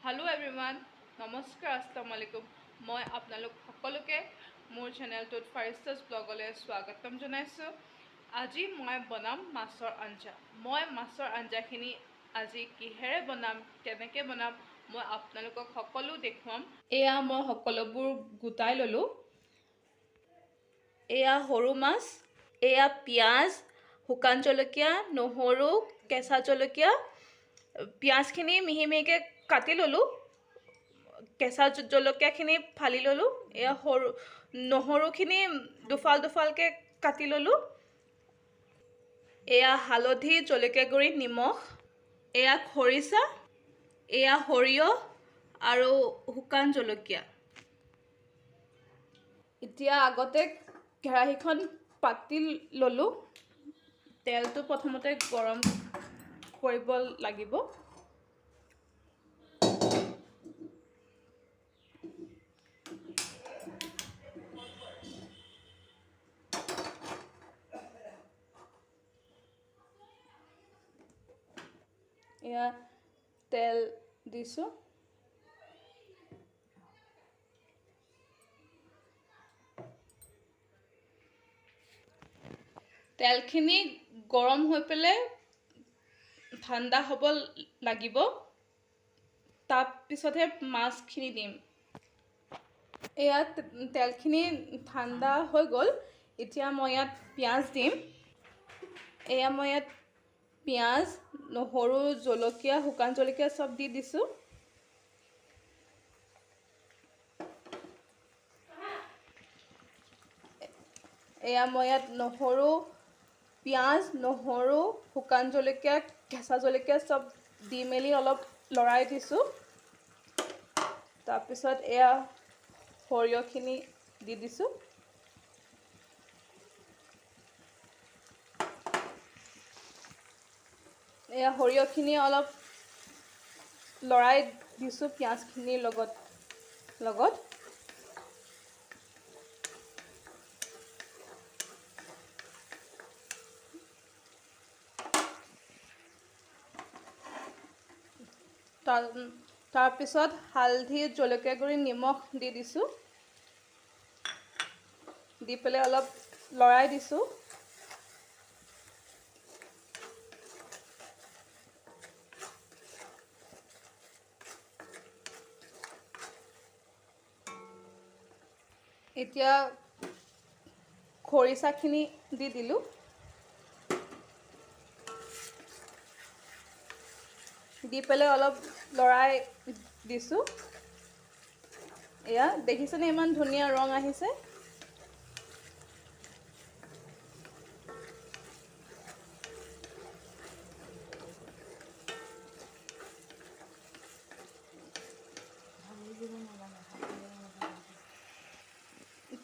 Hello' everyone, নমস্কাৰ, আসসালামু আলাইকুম। মই আপোনালোক সকলোকে মোৰ চেনেলটোত ফাৰিষ্টাছ ব্লগলৈ স্বাগতম জনাইছোঁ। আজি মই বনাম মাছৰ আঞ্জা। মই মাছৰ আঞ্জাখিনি আজি কিহেৰে বনাম, কেনেকৈ বনাম, মই আপোনালোকক সকলো দেখুৱাম। এয়া মই সকলোবোৰ গোটাই ল'লোঁ। এয়া সৰু মাছ, এয়া পিঁয়াজ, শুকান জলকীয়া, নহৰু, কেঁচা জলকীয়া। পিঁয়াজখিনি মিহি মিহিকৈ কাটি ল'লোঁ, কেঁচা জলকীয়াখিনি ফালি ল'লোঁ, এয়া সৰু নহৰুখিনি দুফাল দুফালকৈ কাটি ল'লোঁ। এয়া হালধি, জলকীয়া গুড়ি, নিমখ, এয়া খৰিচা, এয়া সৰিয়হ আৰু শুকান জলকীয়া। এতিয়া আগতে কেৰাহীখন পাতি ল'লোঁ। তেলটো প্ৰথমতে গৰম কৰিব লাগিব। এয়া তেল দিছোঁ। তেলখিনি গৰম হৈ পেলাই ঠাণ্ডা হ'ব লাগিব, তাৰপিছতহে মাছখিনি দিম। এয়া তেলখিনি ঠাণ্ডা হৈ গ'ল। এতিয়া মই ইয়াত পিঁয়াজ দিম। এয়া মই ইয়াত পিঁয়াজ, নহৰু, জলকীয়া, শুকান জলকীয়া চব দি দিছোঁ। এয়া মই ইয়াত নহৰু, পিঁয়াজ, নহৰু, শুকান জলকীয়া, কেঁচা জলকীয়া চব দি মেলি অলপ লৰাই দিছোঁ। তাৰপিছত এয়া সৰিয়হখিনি দি দিছোঁ। এয়া সৰিয়হখিনি অলপ লৰাই দিছোঁ পিঁয়াজখিনিৰ লগত। তাৰপিছত হালধি, জলকীয়া গুড়ি, নিমখ দি দিছোঁ। দি পেলাই অলপ লৰাই দিছোঁ। এতিয়া খৰিচাখিনি দি দিলোঁ। দি পেলাই অলপ লৰাই দিছোঁ। এয়া দেখিছেনে ইমান ধুনীয়া ৰং আহিছে।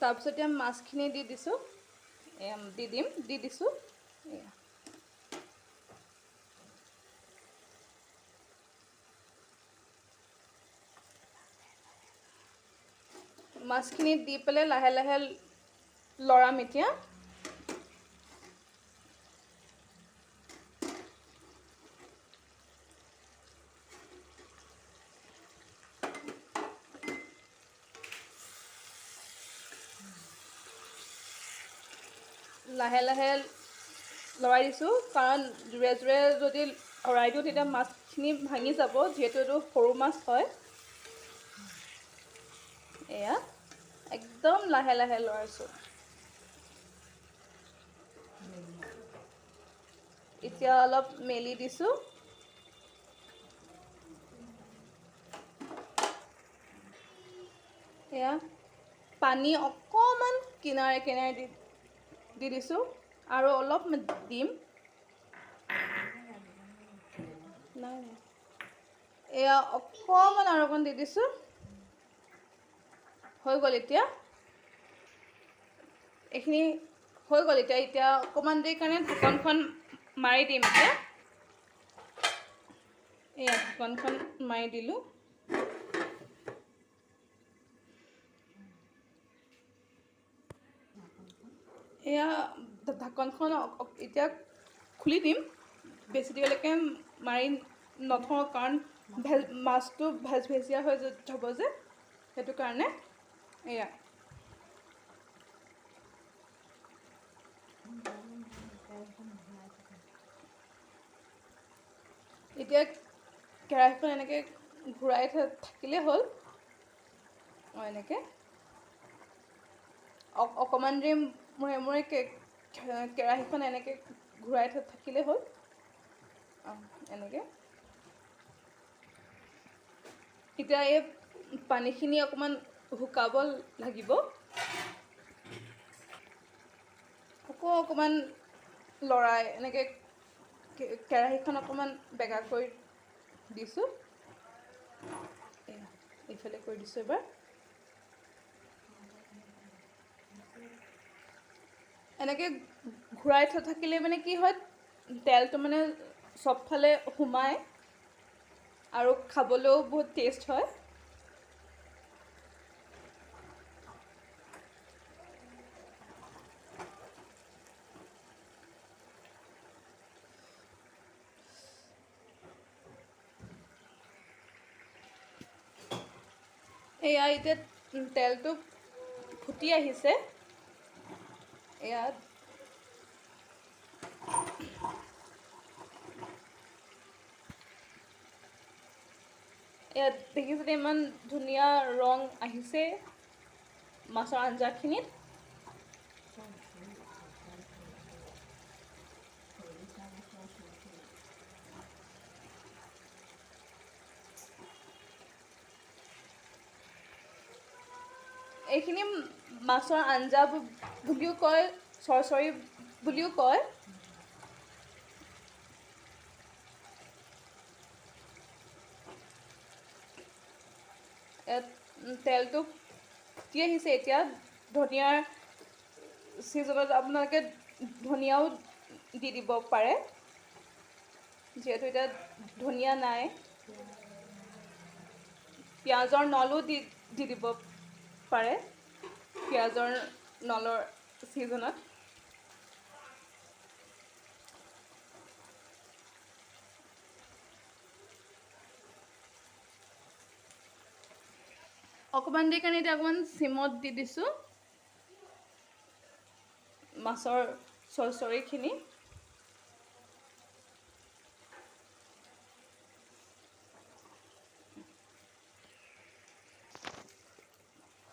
তাৰপিছত এতিয়া মাছখিনি দি দিছোঁ। দি দিছোঁ। এয়া মাছখিনি দি পেলাই লাহে লাহে লৰাম এতিয়া। লাহে লাহে লৰাই দিছোঁ, কাৰণ জোৰে জোৰে যদি লৰাই দিওঁ তেতিয়া মাছখিনি ভাঙি যাব, যিহেতু এইটো সৰু মাছ হয়। এয়া একদম লাহে লাহে লৰাইছোঁ। এতিয়া অলপ মেলি দিছোঁ। এয়া পানী অকণমান কিনাৰে কিনাৰে দি দিছোঁ আৰু অলপ দিম। নাই, এয়া অকণমান আৰু অকণ দি দিছোঁ। হৈ গ'ল এতিয়া, এইখিনি হৈ গ'ল। এতিয়া এতিয়া অকণমান দেৰি কাৰণে ঢাকনখন মাৰি দিম। এতিয়া এয়া ঢাকনখন মাৰি দিলোঁ। এয়া ঢাকনখন এতিয়া খুলি দিম। বেছি দেৰিলৈকে মাৰি নথওঁ, কাৰণ মাছটো ভেজভেজীয়া হৈ যাব যে, সেইটো কাৰণে। এয়া এতিয়া কেৰাহীখন এনেকৈ ঘূৰাই থাকিলেই হ'ল। অঁ, এনেকৈ অকণমান দেৰি মূৰে মূৰে কেৰাহীখন এনেকৈ ঘূৰাই থাকিলেই হ'ল। অঁ, এনেকৈ এতিয়া এই পানীখিনি অকণমান শুকাব লাগিব। আকৌ অকণমান লৰাই এনেকৈ কেৰাহীখন অকণমান বেগা কৰি দিছোঁ, এইফালে কৰি দিছোঁ এবাৰ। এনেকৈ ঘূৰাই থাকিলে মানে কি হয়, তেলটো মানে চবফালে সোমায় আৰু খাবলৈও বহুত টেষ্ট হয়। এয়া এতিয়া তেলটো ফুটি আহিছে। এয়া ইয়াত দেখিছেনে ইমান ধুনীয়া ৰং আহিছে মাছৰ আঞ্জাখিনিত। এইখিনি মাছৰ আঞ্জা বুলিও কয়, চৰচৰি বুলিও কয়। ইয়াত তেলটো ফুটি আহিছে। এতিয়া ধনিয়াৰ ছিজনত আপোনালোকে ধনিয়াও দি দিব পাৰে, যিহেতু এতিয়া ধনিয়া নাই। পিঁয়াজৰ নলো দি দিব পাৰে পিঁয়াজৰ নলৰ ছিজনত। অকণমান দেৰি কাৰণে এতিয়া অকণমান চিমত দি দিছোঁ মাছৰ চৰচৰিখিনি।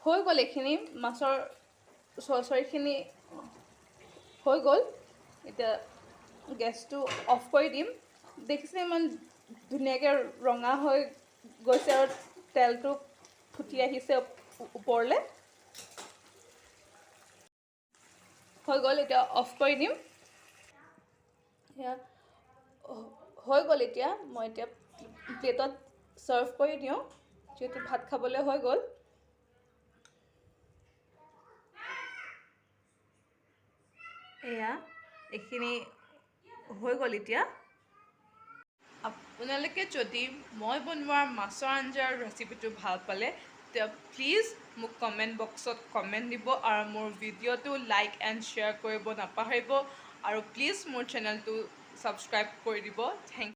হৈ গ'ল এইখিনি মাছৰ চৰচৰিখিনি হৈ গ'ল। এতিয়া গেছটো অফ কৰি দিম। দেখিছে ইমান ধুনীয়াকৈ ৰঙা হৈ গৈছে আৰু তেলটো ফুটি আহিছে ওপৰলৈ। হৈ গ'ল, এতিয়া অফ কৰি দিম। সেয়া হৈ গ'ল। এতিয়া মই এতিয়া প্লেটত ছাৰ্ভ কৰি দিওঁ, যিহেতু ভাত খাবলৈ হৈ গ'ল। এয়া এইখিনি হৈ গ'ল। এতিয়া আপোনালোকে যদি মই বনোৱা মাছৰ আঞ্জাৰ ৰেচিপিটো ভাল পালে তেতিয়া প্লিজ মোক কমেণ্ট বক্সত কমেণ্ট দিব আৰু মোৰ ভিডিঅ'টো লাইক এণ্ড শ্বেয়াৰ কৰিব নাপাহৰিব আৰু প্লিজ মোৰ চেনেলটো ছাবস্ক্ৰাইব কৰি দিব। Thank